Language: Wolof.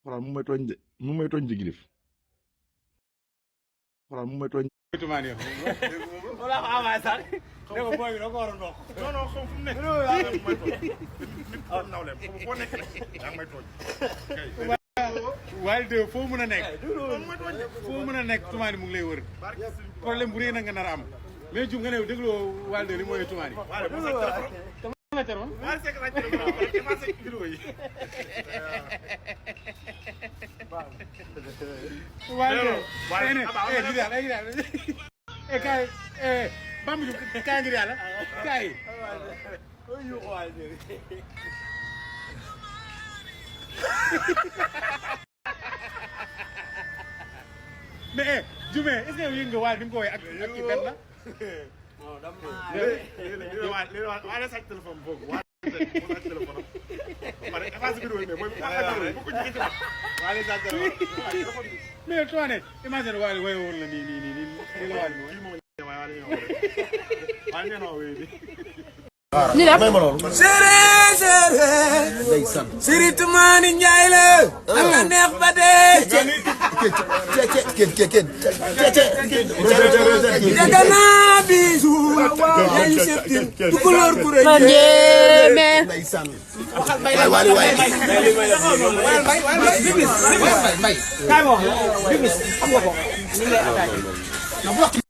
xoolal mu may tooñ de mu may tooñ di Griff xoolal mu may tooñ. wala ko amaat sax ne ko booy bi da ko war a ndox. non non xam fu mu nekk yaa ngi may tooñ nit doon nawleem xam foo nekk rek yaa ngi may tooñ. waaye de foo mën a nekk foo mën a nekk Toumani mu ngi lay wër problème bu rëy na nga nar a am mais jum nga ne dégloo Wally de li mooy Toumani. la téléphone Wally Seck la téléphone effacé vidéo yi. Wally de kaay Bamba Diouf kaay ngir yàlla kaay mais Dioumé est-ce que yëg nga Wally ni mu ko woowee ak kii benn la. non dama Wally sàcc téléphone boobu Wally sàcc téléphone am pare effacé vidéo yi mais mooy bu ko jëkkee ci wax Wally sàcc téléphone mais toi ne imagine Wally woy woon la nii la Wally moom Wally nee na wéy bi ñu def Sëri Toumani Njaay la nga neex ba dee jagana bisu yañ septim tukulóor ku rëy mais